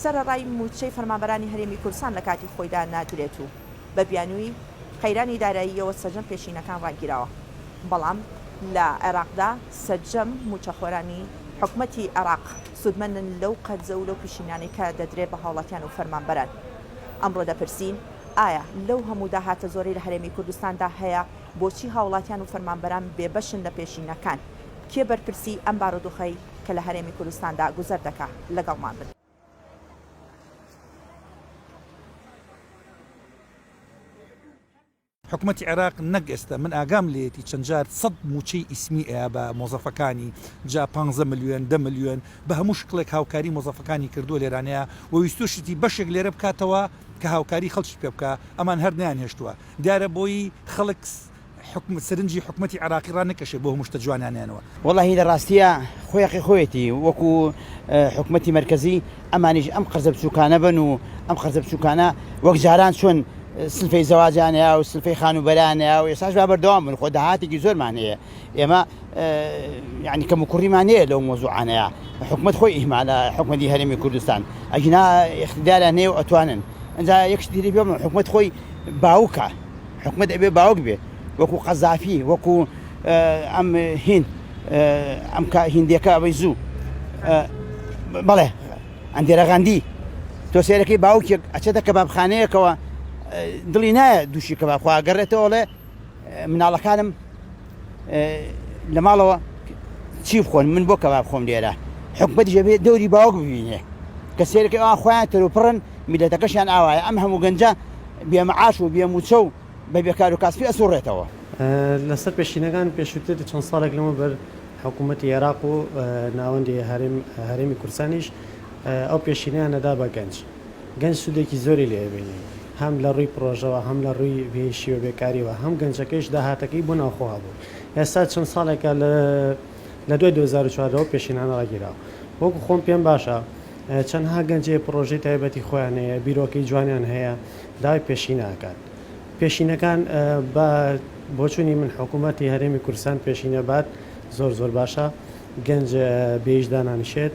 سەرەڕای مووچەی فەرمانبەرانی هەرێمی کوردستان لە کاتی خۆیدا نادرێت و بە بیانووی قەیرانی داراییەوە سەرجەم پێشینەکان ڕاگیراوە، بەڵام لە عێراقدا سەرجەم مووچەخۆرانی حکومەتی عێراق سوودمەندن لەو قەرزە و لەو پیشینانەی کە دەدرێت بە هاوڵاتیان و فەرمانبەران. ئەمڕۆ دەپرسین ئایا لەو هەموو داهاتە زۆرەی لە هەرێمی کوردستاندا هەیە بۆچی هاوڵاتیان و فەرمانبەران بێبەشن لە پێشینەکان؟ کێ بەرپرسی ئەم بارودۆخەی کە لە هەرێمی کوردستاندا گوزەر دەکا؟ لەگەڵمان بن. حکومەتی عێراق نەک ئێستا من ئاگام لێیەتی چەند جار سەد موچەی ئیسمی ئەیا بە مۆزەفەکانی جا پانزە ملیۆن دە ملیۆن بە هەموو شکڵێک هاوکاری مۆزەفەکانی کردووە لێرانەیا و ویستوشیتی بەشێک لێرە بکاتەوە کە هاوکاری خەڵکی پێ بکا ئەمان هەر نەیانهێشتووە دیارە بۆی خەڵک حکومەت سەرنجی حکومەتی عێراقی ڕانەکێشێ بۆ هەموو شتە جوانانیانەوە. وەڵاهی لە ڕاستیا خۆی هەقی خۆیەتی وەکو حکومەتی مەرکەزی ئەمانیش ئەم قەرزە بچوکانە بەن و ئەم قەرزە بچوکانە وەک جاران چۆن سلفەی زەواجیان هەیە و سلفەی خانووبەرەیان هەیە و ئێستاش با بەردەوام بن خۆ داهاتێکی زۆرمان هەیە ئێمە یعنی کەم و کوڕیمان هەیە لەو مۆزوعانەیە حکومەت خۆی ئیهمالە حکومەتی هەرێمی کوردستان ئەگینا اقتداریان هەیە و ئەتوانن ئینجا یەک شتی تری پێ بڵێم حکومەت خۆی باوکە حکومەت ئەبێ باوک بێ وەکو قەزافی وەکو ئەم هین ئەم هیندەکە ئەوەی زوو بەڵێ ئەندێرە غاندی تۆ سێرەکەی باوکێک ئەچێتە کەبابخانەیەکەوە دڵی نایە دووشی کەباب خوا گەڕێتەوەڵێ مناڵەکانم لە ماڵەوە چی بخۆن من بۆ کەباب خۆم لێرە حکومەتیش ئەبێ دەوری باوک ببینێ کە سێرەکەی ئەوان خۆیان تەروپڕن میلەتەکەشیان ئاوایە ئەم هەموو گەنجە بێ معاش و بێ موچە و بە بێ کار و کاسپی ئەسوڕێتەوە. لەسەر پێشینەکان پێشووتر چەند ساڵێک لەمەوبەر حکوومەتی عێراق و ناوەندی هەرێمی کوردستانیش ئەو پێشینەیان ئەدا بە گەنج. گەنج سوودێکی زۆری لێ ئەبینی هەم لە ڕووی پڕۆژەوە هەم لە ڕووی بێ شیوە بێکاریەوە هەم گەنجەکەیش داهاتەکەی بۆ ناوخۆ هەبوو. ئێستا چەند ساڵێکە لە لە دوای 2014 ەوە پێشینانە ڕاگیراوە. وەکو خۆم پێم باشە چەندها گەنج هەیە پڕۆژەی تایبەتی خۆیان هەیە، بیرۆکەی جوانیان هەیە، داوای پێشینە ئەکات. پێشینەکان بە بۆچوونی من حکوومەتی هەرێمی کوردستان پێشینە بات زۆر زۆر باشە. گەنج بێ ئیش دانانیشێت،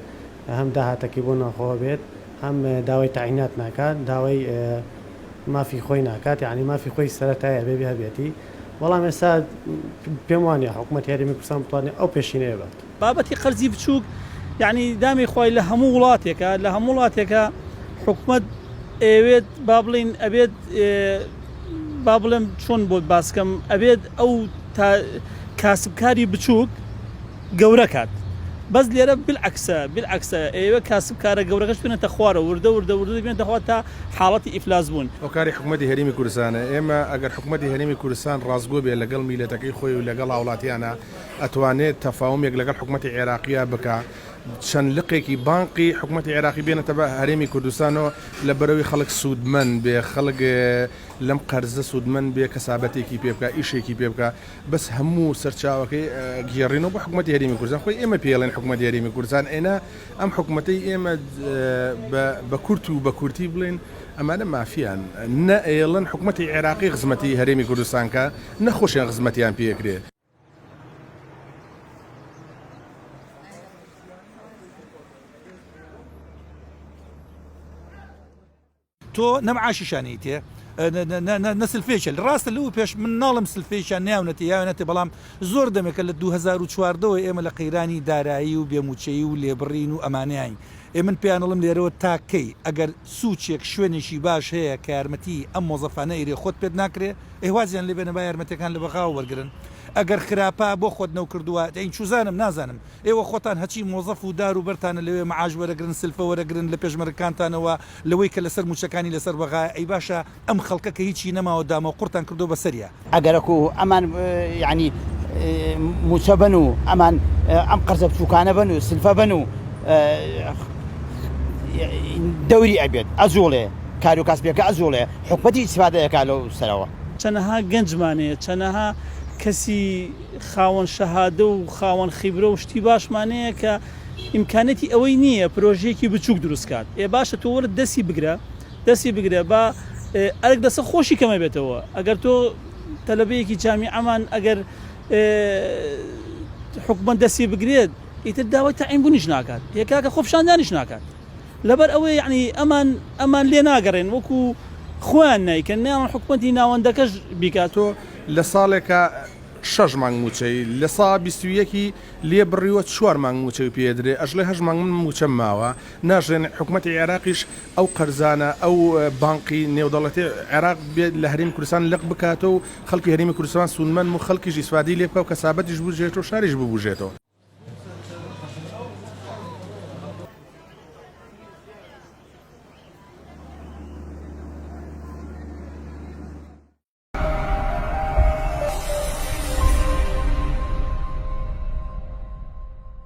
هەم داهاتەکەی بۆ ناوخۆ بێت، هەم داوای تەعینات ناکات، داوای مافی خۆی ناکات، یانی مافی خۆی سەرەتایی ئەبێ هەبێتی. بەڵام ئێستا پێم وانیە حکوومەتی هەرێمی کوردستان بتوانێت ئەو پێشینەیە بات. بابەتی قەرزی بچووک یانی دامی خوای لە هەموو وڵاتێکە لە هەموو وڵاتێکە حکومەت ئەیەوێت با بڵین ئەبێت با بڵێم چۆن بۆت باسکەم ئەبێت ئەو تا کاسبکاری بچووک گەورە کات بەس لێرە بالعکسە بالعکسە ئەیەوێت کاسبکارە گەورەکەش بێنێتە خوارەوە وردە وردە وردە بێنێتە خوار تا حاڵەتی ئیفلاس بوون. هۆکاری حکومەتی هەرێمی کوردستانە ئێمە ئەگەر حکومەتی هەرێمی کوردستان ڕاستگۆ بێ لەگەڵ میلەتەکەی خۆی و لەگەڵ هاوڵاتیانە ئەتوانێت تەفاومێک لەگەڵ حکومەتی عێراقیا بکا چەند لقێکی بانقی حکومەتی عێراقی بێنێتە بە هەرێمی کوردستانەوە لە بەرەوەی خەڵک سوودمەند بێ خەڵک لەم قەرزە سوودمەند بێ کەسابەتێکی پێ بکا ئیشێکی پێ بکا بەس هەموو سەرچاوەکەی گێڕینەوە بۆ حکومەتی هەرێمی کوردستان خۆی ئێمە پێڵێن حکومەتی هەرێمی کوردستان ئێنا ئەم حکومەتەی ئێمە بە کورت و بە کورتی بڵێن ئەمانە مافیان نە ئێڵن حکومەتی عێراقی خزمەتی هەرێمی کوردستان کە نەخۆشیان خزمەتیان پێکرێ. تۆ نە معاشیشان ئەیتێ نە سلفێکە ڕاستە لەو پێش من ناڵم سلفێکیان نیاونەتێ یاونەتێ بەڵام زۆر دەمێکە لە 2014ەوە ئێمە لە قەیرانی دارایی و بێموچەیی و لێبڕین و ئەمانەیان ئێ من پێیان ئەڵێم لێرەوە تا کەی ئەگەر سوچێک شوێنێکی باش هەیە کە یارمەتی ئەم مۆزەفانە ئەیرێ خۆت پێت ناکرێ ئێ وازیان لێ بێنە با یارمەتیەکان لە بەغاوە وەرگرن ئەگەر خراپە بۆ خۆت نەوکردووە دەین چوزانم نازانم ئێوە خۆتان هەچی مۆزەف و دار و بەرتانە لەوێ معاش وەرەگرن سلفە وەرەگرن لە پێشمەرگەکانتانەوە لەوەی کە لەسەر موچەکانی لەسەر بەغایە ئەی باشە ئەم خەڵکە کە هیچی نەماوە دامەو قوڕتان کردوە بەسەریا. ئەگەرەکو ئەمان یانی موچە بەن و ئەمان ئەم قەرزە بچوکانە بەن و سلفە بەن و دەوری ئەبێت ئەجوڵێ کارو کاسپیەکە ئەجوڵێ حکومەتی ئیسفادە ئەکا لەو سەرەوە. چەنەها گەنجمان هەیە چەنەها کەسی خاوەن شەهادە و خاوەن خیبرە و شتی باشمان هەیە کە ئیمکانیەتی ئەوەی نییە پرۆژەیەکی بچووک دروست کات ئێ باشە تۆ وەرە دەستی بگرە. دەستی بگرە با ئەرک لەسەر خۆشی کەمە بێتەوە ئەگەر تۆ تەلەبەیەکی جامیعەمان ئەگەر حکومەت دەستی بگرێت ئیتر داوای تەعین بونیش ناکات ئێ کاکە خۆپیشاندانیش ناکات لەبەر ئەوەی یعنی ئەمان ئەمان لێ ناگەڕێن وەکو خۆیان نایکەن نیان حکومەتی ناوەندەکەش بیکات. تۆ لە ساڵێکا شەش مانگ مووچەی لە سا 21 ی لێ بڕیوە چوار مانگ مووچەی پێ درێ ئەژڵێ هەشت مانگ من مووچەم ماوە ناژێن حکومەتی عێراقیش ئەو قەرزانە ئەو بانقی نێودەڵەتی عێراق بێت لە هەرێمی کوردستان لق بکاتەوە و خەڵکی هەرێمی کوردستان سوودمەند و خەڵکیش ئیسفادەی لێ بکا و کەسابەتیش ببوژێتەوە شاریش ببوژێتەوە.